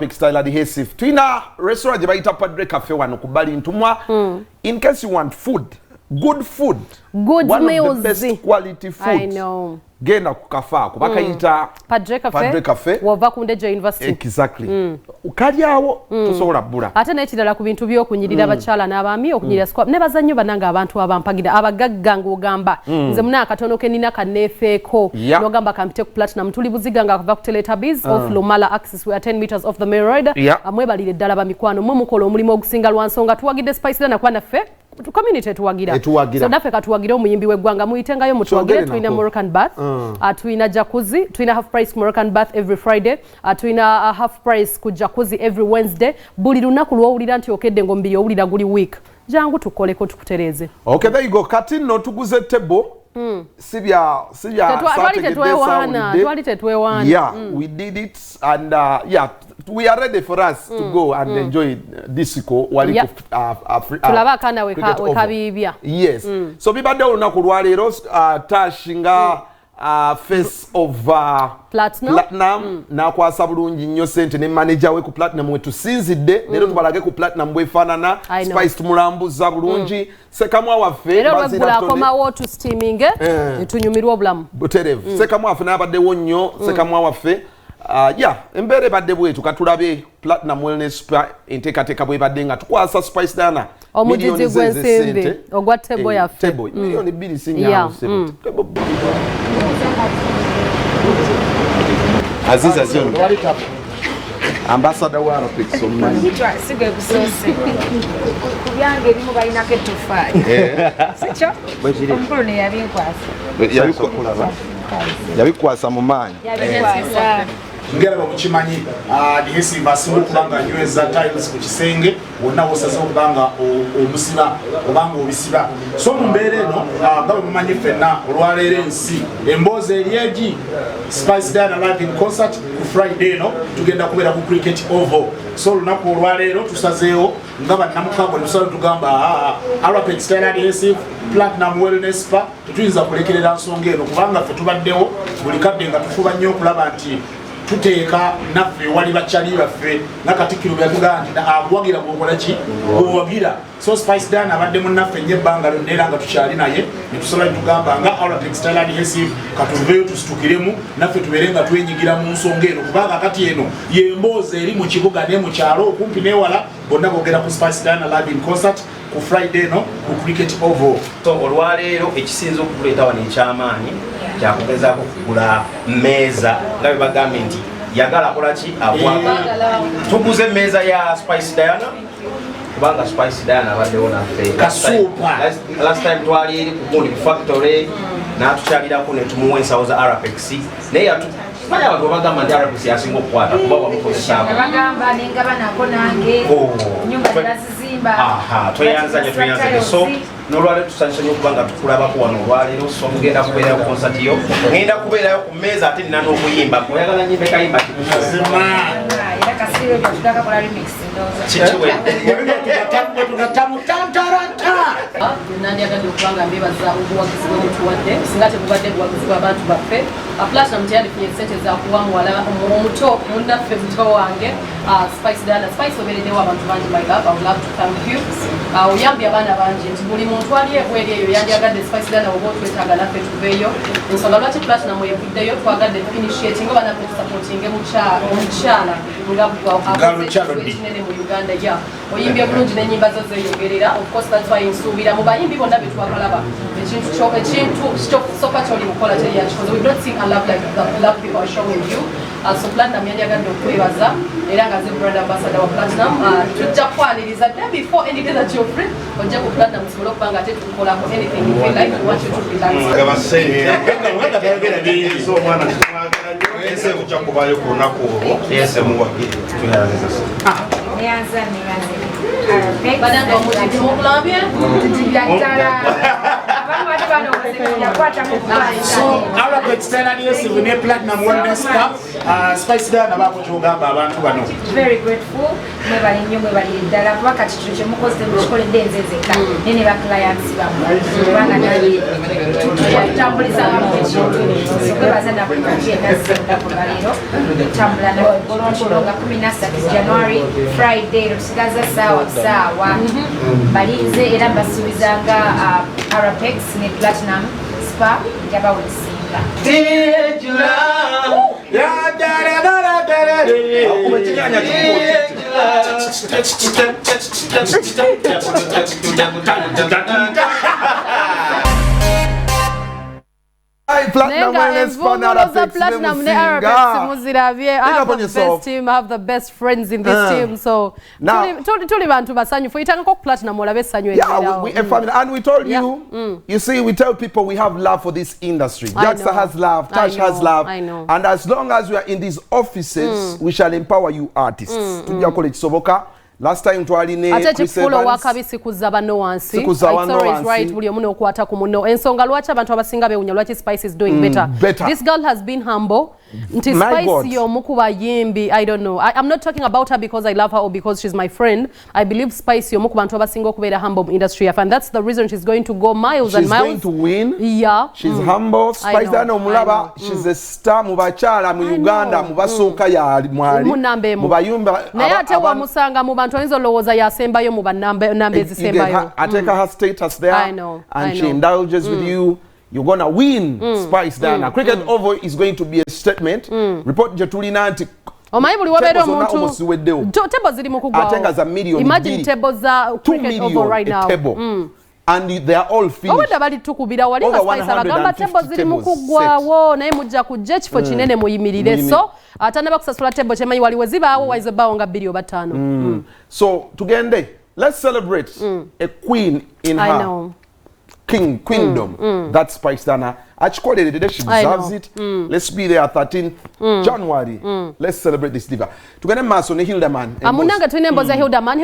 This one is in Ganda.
Arapic Style Adhesive. Tulina restaurant gye bayita Padre Cafe wano ku Bali Ntumwa. In case you want food, good food, good one meals, of the best quality I food, know. Genda ku kafe ako bakayita Padre Cafe. Padre Cafe. Wova ku Ndeje University. Exactly. Kali awo, tosobola bbula. Ate n'ekirala, ku bintu by'okunyirira, abakyala n'abaami okunyirira squab, nebaza nnyo bannange abantu abampagira, abagagga, ng'ogamba nze muna akatono ke nina kanneefeeko, n'ogamba kampite ku Platinum. Tuli Buziga nga kuva ku Teletubbies, off Lumala axis, we are 10 meters off the main road. Mwebalire ddala bamikwano, mwe mukola omulimu ogusinga lwa nsonga tuwagidde Spice Diana, kuba naffe community etuwagira. Etuwagira. So naffe katuwagire omuyimbi w'eggwanga, muyitengayo mutuwagire. Twogere Tulina nako. Moroccan bath, tulina jacuzzi, tulina half price ku Moroccan bath every Friday, tulina half price ku jacuzzi every Wednesday. Buli lunaku lwowulira nti okedde ng'omubiri owulira guli weak, jangu tukoleko tukutereeze. Okay, there you go. Kati nno tuguze table, sibya Twali saategedde, tetwewaana. saawulidde. Twali tetwewaana. Yeah, we did it and yeah, we are ready for us to go and enjoy disco wali ku Tulabe akaana Cricket Oval. wekabiibya. Yes, so bibadde olunaku lwaleero, Tash nga face of Platinum. Platinum n'akwasa bulungi nnyo sente ne manager we ku Platinum wetusinzidde. Leero tubalage ku Platinum bwefaanana. I know. Spice tumulambuza bulungi, Sekamwa waffe Era Bazira olweggula Tony. akomawo tusteaminge, netunyumirwa obulamu. Butereevu. Sekamwa waffe n'abaddewo nnyo, Sekamwa waffe. Ya, embeera ebadde bwetu. Katulabe Platinum Wellness Spa enteekateeka bwebadde nga tukwasa Spice Diana omugigi millioni ze gw'ensimbi ez'essente. Ogwa table Eh, yaffe. Table 2 miliyoni si nnyangu, ssebo. Table 2. Aziza Ziono, ambassador wa Arapex omumanyi. Si gwe gusoose ku byange, ebimu balinako ettofaali, sikyo? Omukulu ne yabinkwasa. Yabikwasa mu maanyi. Yabinkwasa. Ngera bwe mukimanyi, adhesive asinga okuba nga anyweza tiles ku kisenge wonna wosaze okuba nga omusiba oba nga obisiba. So mu mbeera eno, nga bwe mumanyi ffenna, olwaleero ensi emboozi eri egi Spice Diana live in concert ku Friday eno tugenda kubeera ku Cricket Oval. So olunaku olwaleero tusazeewo nga bannamukago netusala tugamba Arapex Style Adhesive, Platinum Wellness Spa, tetuyinza kulekerera nsonga eno kubanga ffe tubaddewo buli kadde nga tufuba nnyo okulaba nti tuteeka naffe ewali bakyali baffe, nga Katikkiro bwe yatugamba nti akuwagira bwokola ki bwowagira. So Spice Diana abadde munnaffe nnyo ebbanga lyonna era nga tukyali naye, netusobola netugamba nga Arapex Style Adhesive katuveeyo tusitukiremu naffe tubeere nga twenyigira mu nsonga eno, kubanga kati eno yemboozi eri mu kibuga ne mu kyalo, okumpi newala, bonna boogera ku Spice Diana live in concert ku Friday eno ku Cricket Oval. So olwaleero ekisinza okutuleeta wano ekyamaanyi kyakugezaako kugula mmeeza, nga bwe bagambye nti yagala kola ki akwagala. Tuguze emmeeza ya Spice Diana kubanga Spice Diana abaddewo naffe. Kasuupa. Last time twali eri ku gundi ku factory n'atukyalirako ne tumuwa ensawo za Arapex, naye manya abantu bebagamba nti Arapex yasinga okukwata kuba wamukozesaako. Abagamba nengaba nako nange. Oh. Nyumba tebazizimba. Aha, tweyanza nnyo, tweyanza nnyo. So n'olwaleero tusanyusa nnyo okuba nga tukulabako wano olwaleero. So mugenda kubeerayo ku konsati yo, ngenda kubeerayo ku mmeeza, ate nina n'okuyimba. Oyagala nyimbe kayimba? Mazima. Era kasibe tugakakola remix, ndowooza. Kikiwedde. Tugatamu tantaranta. Nandyagadde okuba nga mbebaza obuwagizi bwe mutuwadde. Singa tebubadde buwagizi bw'abantu baffe, Platinum teyandifunye sente zakuwa muwala omuto munnaffe, muto wange, Spice Diana. Spice, obeereddewo abantu bangi. My love, I would love to thank you. Oyambye abaana bangi nti buli muntu ali ebweru eyo yandyagadde Spice Diana oba otwetaaga naffe tuveeyo. Ensonga lwaki Platinum evuddeyo, twagadde initiating oba naffe tusupportinge omukyala nga Galo Charity. ekinene mu Uganda. Ya, oyimbye bulungi n'ennyimba zo zeeyogerera. Of course, that's why nsuubira mu bayimbi bonna be twakalaba, ekintu kyokusooka kyoli mukola teri yakikoze. We've not seen a love like the love people are showing you. So Platinum yandyagadde okwebaza, era nga ze brand ambassador wa Platinum, tujja kwaniriza day before any day that you're free, ojja ku Platinum tusobole okuba nga ate tukukolako anything you feel like. We want you to relax. Gaba sente. Mugagga tayogera bingi. So omwana tumwagala nnyo, ensi kujja kubayo ku lunaku olwo. Yes. Muwagire. Tweyanziza. Neyanza, neyanza. Banange, omutiti mukulambye. Ddala abamu bate bano. So Arapex Tile Adhesive ne Platinum Wellness Spa, Spice Diana, baako kyogamba abantu bano. Very grateful. Mwebale nnyo, mwebalire ddala, kuba kati kino kyemukoze mukikoledde nze nzekka naye ne ba clients bammwe, kubanga naye tutambuliza wamu ekintu. So kwebaza nakuki enazze olunaku lwaleero tutambula nakino nga 13 January, Friday. Tusigaza saawa saawa, balinze era mbasuubizanga Arapex ne Platinum Spa njabawa ekisinga. Tiyejula. Akuba ekinyanya kikuba. Naye Platinum nga Wellness Spa ne envuumulo za Arapex Platinum ne nemusinga. Arapex muzirabye. I Big have up on the yourself. best team, I have the best friends in this team, so Now- tuli bantu basanyufu. Yitangako ku Platinum olabe essanyu Yeah, eribeerawo. we a family, and we told you. You see, we tell people we have love for this industry. I Jacksa know. has love, I Tash has know, love, I know. and as long as we are in these offices, we shall empower you artists. Tujja kukola ekisoboka. Last time twaline Ate Chris ekikufuula Evans. owakabi sikuzza banno wansi. Sikuzza It's banno always wansi. right buli omu n'okwata ku munno. Ensonga lwaki abantu abasinga beewunya lwaki Spice is doing better. Better. This girl has been humble nti My Spice God. y'omu ku bayimbi, I don't know, I'm not talking about her because I love her or because she's my friend. I believe Spice y'omu ku bantu abasinga okubeera humble mu industry yaffe, and that's the reason she's going to go miles and She's miles. going to win. She's humble. I Spice know, Diana I omulaba, know. she's a star mu bakyala mu I Uganda, know. mu basooka yali mwali. Mu namba emu. Mu bayumba Naye ate wamusanga mu bantu oyinza olowooza yasembayo mu banamba namba ezisembayo. Ateka her status there I know, and I she know. indulges with you. You're gonna win, Spice Diana. Cricket Oval is going to be a statement. Report gye tulina nti Omanyi buli wabeera table zonna omuntu almost ziweddewo. Table ziri mu kugwawo. Ate nga za million Imagine 2. table za 2 Cricket million Oval right a now. table. And they are all finished. Obwedda bali tukubira wali nga Over Spice abagamba 150 table ziri mu tables set. kuggwawo, naye mujja kujja ekifo kinene muyimirire. So atanaba kusasula table, kyemanyi waliwo zibaawo wayinza obbaawo nga 2 oba 5. So tugende, let's celebrate a queen in I her know. king queendom. That's Spice Diana. Akikoleredde, she I deserves know. it. Let's be there 13th January. Let's celebrate this diva. Tugende mu maaso ne Hilderman. Amunanga tulina emboozi ya Hilderman.